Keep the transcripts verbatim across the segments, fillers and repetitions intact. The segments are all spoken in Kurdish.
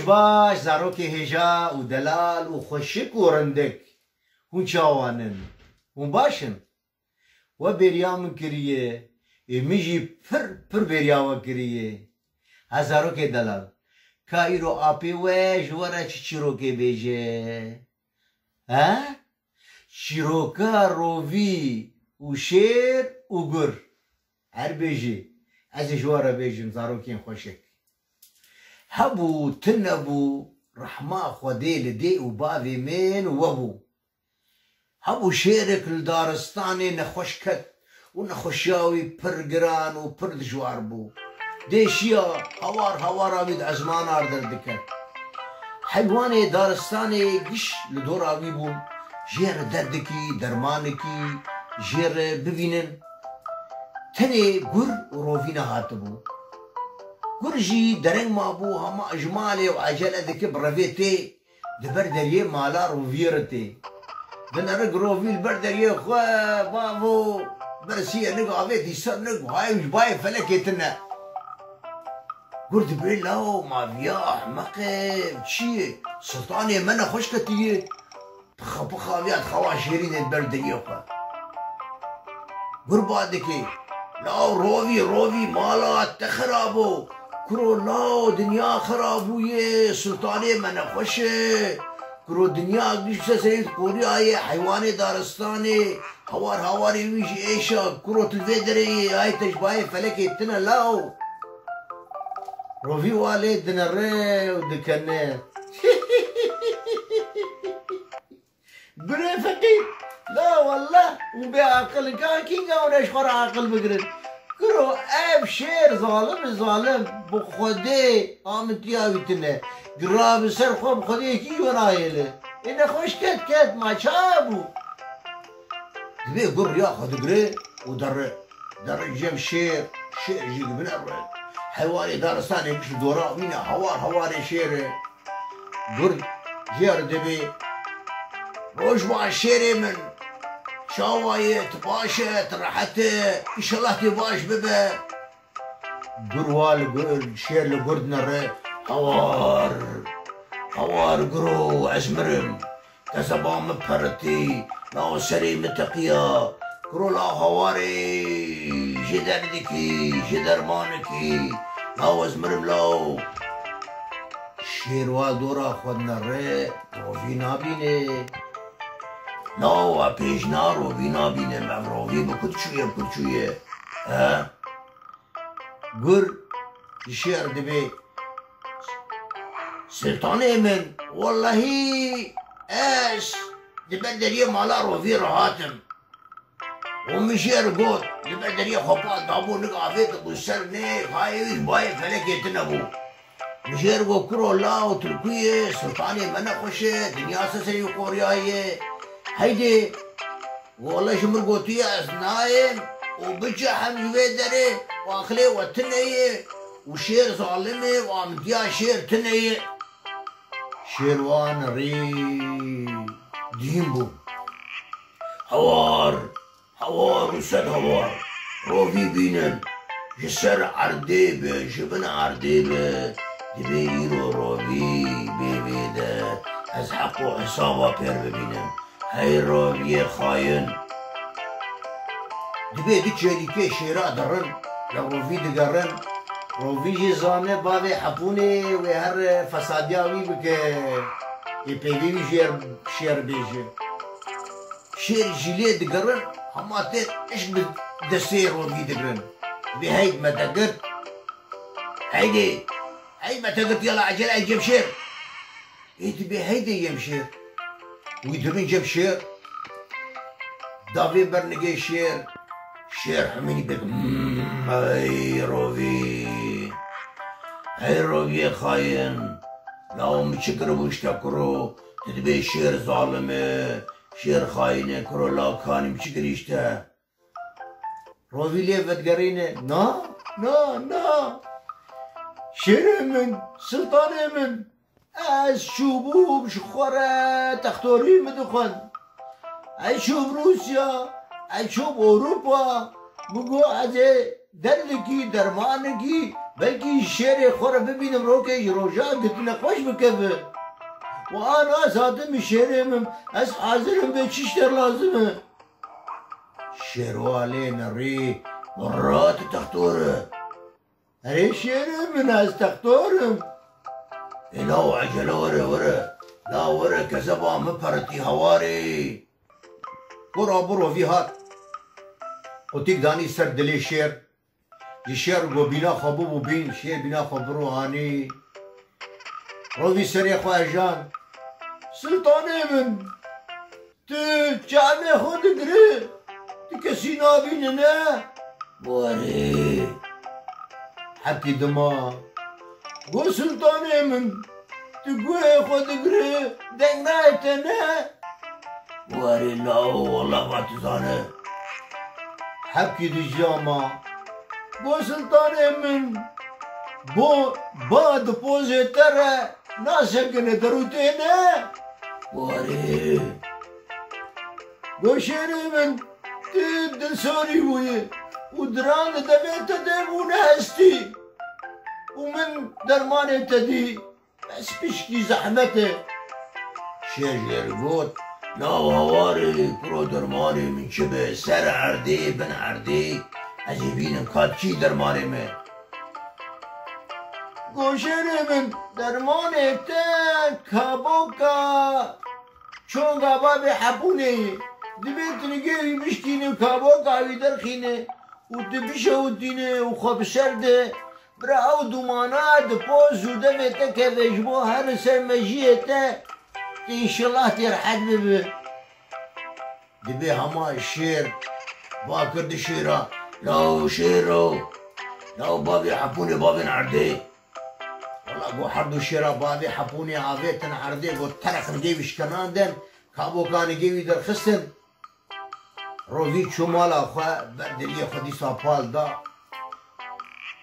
Baş, zarokê hêja û delal û xweşik û rindik. Hûn çawan in? Hûn baş in? We bêriya min kiriye, ê min jî pir, pir bêriya we kiriye. Ha zarokê delal, ka îro apê we ji we re çi çîrokê bêje? He? Çîroka rovî û şêr û gur. Her bêjî, ez ê ji we re bêjim, zarokên xweşik. Hebû, tune bû, rehma Xwedê li dê û bavê min û we bû. Hebû şêrek li daristanê nexweş ket û nexweşiya wî pir giran û pir dijwar bû. Dê şiya, hawar hawara wî di ezmana re derdiket. Heywanê daristanê giş li dora wî bûn. Jê re derdikî, dermanekî jê re bibînin. Tenê gur û rovî nehatibû. Gur jî dereng mabû, hema ji malê û ecele dike bi revê tê. Di ber deriyê mala roviyê re tê. Dinere rovî li ber deriyê xwe, bavo, bersiyê nik avê dîsa nik, hayê wî ji bayê felekê tine. Gur dibê, lawo, ma viya ehmeqê çi ye? Siltanê me nexweş ketiye. Pixa pixa viya dixewa şêrînê li ber deriyê xwe. Gurba dikê, law rovî, rovî, mala te xirab o. Kuro law, dinya xirab bûye, sultanê me nexweş e. Kuro dinya giş ser serê wî qoriyayê, heywanê daristanê, hawar hawarê wî jî êşa. Kuro tu li vê derê yê, ay te ji bayê felekê tine law. Rovî walê dinere û dikene. Gurê feqîr, la wallah, hûn bê aqil in, ka kînga hûn e ji xwe re aqil bigirin? Kuro ev şêr zalim e, zalim, bi Xwedê amitiya wî tune. Girabi ser xwe bi Xwedê kî wina hêle. Ê nexweş ket, ket, ma ça bû? Divê gur riya xwe digire û derre. Derre cem şêr, şêr jî dibine re. Heywanê daristanê giş li dora wî ne, hawar hawarê şêr e. Gur jê re dibê, roj baş şêrê min. Çawa ye, tu baş e, tu rehet e, înşallah tê baş bibe. Gur wa li gur, şêr li gur dinere, hawar, hawar guro, ez mirim. Kezeba min peritî, law serê min teqiya. Kuro law hawarê jê derdikî, jê dermanekî. Law ez mirim law. Şêr wa dora xwe dinere, rovî nabîne. Law a pêjna rovî nabîne, ev rovî bi ku çûye, bi ku çûye. He? Gur ji şêr dibê, Siltanê min, wellehî ez li ber deriyê mala rovî re hatim. Û min jê re got, li ber deriyê xwe pat dabû, nik avêt bû ser nê, hayê wî bayê felekê tine bû. Min jê re got, kuro law, tu li ku yê, Siltanê me nexweş e, dinya ser serê wî qoriyaye. Heydê, Wele ji min gotiye ez nayêm û biçe hem ji vê derê û aqilê we tune ye û şêr zalim e û amitiya şêr tune ye. Şêr wan rî dîn bû. Hawar, hawar û sed hawar, rovî bînin. Ji ser erdê be, ji bin erdê be, divê îro rovî bê vê de. Ez heq û hesaba pêr bibînim. Hey roviyê xayin. Dibê du çêlîkê şêra dirin, li rovî digerin. Rovî jî zane bavê hepûnê wê her fesadiya wî bike. Ê peyvê wî jêr şêr bêje. Şêr jî lê digerin, hema tê tişt bi destê rovî digirin. Dibê hey me te girt. Heydê, hey me te girt yala ecele ey cem şêr. Ê dibê hey de yem şêr. Wî dibin cem şêr. Davê bernigê şêr. Şêr hemînî pêk. Hmm, hey rovî. Hey roviyê xayin. Law min çi kiribû ji te kuro? Tu dibê şêr zalim e. Şêr xayin e kuro, law kanî min çi kirî ji te? Rovî lê vedigerîne, na, na, na. Şêrê min, siltanê min. Ez çûbûm ji xwe re textorî min dixwend. Ez çûm Rûsya, ez çûm Ewropa. Min got ez ê derdikî, dermanekî, Belkî şêrê xwe re bibînim rokê ji roja gitine xweş bikeve. Wan ez hatim şêrê min, ez hazir im vê çi ji te lazim e. Şêrwa lê nerî, birra tu textor e. Erê şêrê min, ez textor im. Ê law ecele were were, la were kezeba min peritî hewarê. Gora bi rovî hat. Qutîk danî ser dilê şêr. Ji şêr go bîna xwe bibû bîn, şêr bîna xwe bi ro anî. Rovî serê xwe ejan. Siltanê min, tu çavê xwe digirî, tu kesî nabînî ne? Warê. Hepkî dima. Go siltanê min, tu guhê xwe digirî, deng nayê te ne? Warê lawo, wela va tu zane. Hepkî dijî ama. Go siltanê min, bo ba di pozê te re nasekine derûtê ne? Warê. Go şêrê min, tu dilsorî bûyî û diran li devê te de bûne hestî û min dermanê te dî. Bes pişkî zehmet e. Şêr jê re got, law hewarê, kuro dermanê min çi be, ser erdê, bin erdê, ez ê bînim ka çi dermanê me. Go şêrê min, dermanê te kaboka çonga bavê Hepûnê ye. Divê tu nigê wî bişkînî, kaboka wî derxînî û tu bişewitînî û xwe bi ser de. Bira ew dumana di poz û devê te keve ji bo herin ser mejiyê te, tu înşellah tê rehet bibi. Dibê hema şêr va kir di şêra, law şêro, law bavê Hepûnê bavên erdê. Wela go her du şêra bavê Hepûnê avêtin erdê, go terexin gê wî şikenandin, kabokanê gê wî derxistin. Rovî çû mala xwe, ber diliyê xwe dîsa pal da.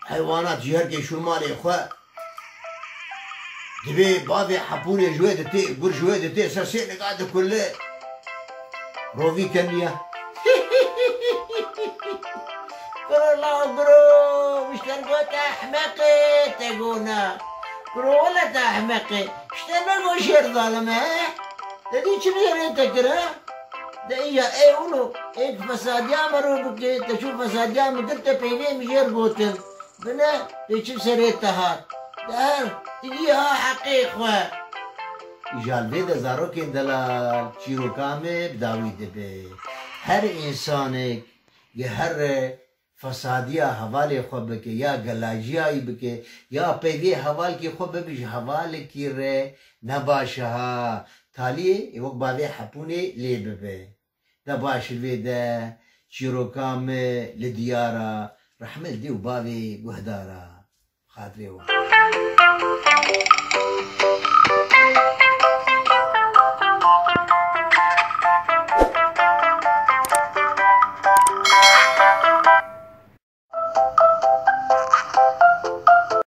Heywanat jî her kê şûn malê xwe. Divê bavê Hepûnê ji wê ditê, gur ji wê ditê, ser sê nika dikule. Rovî keniya. Kuro la guro, mişter got ehmeqê te gona. Kuro wele te ehmeqê. Îşte ne go şêr zalim e, he? Te dî çi bi yerê te kir, he? De îja ê wilo, ê fesadiya me ro bike, te çû fesadiya min kir, te peyvê min jêr gotin. Bine, pê çi serê te hat. De her, tigî ha heqê xwe. Îja li vê de zarokên delal, çîroka me bi dawî dibe. Her însanek, gi her re fesadiya hevalê xwe bike, ya gelajiya wî bike, ya peyvê hevalkî xwe bibe ji hevalekî re ne baş e ha. Taliyê ê wek bavê Hepûnê lê bibe. De baş li vê de çîroka me li diyar a, rehmet dê û bavê guhdar a. Xatirê wan.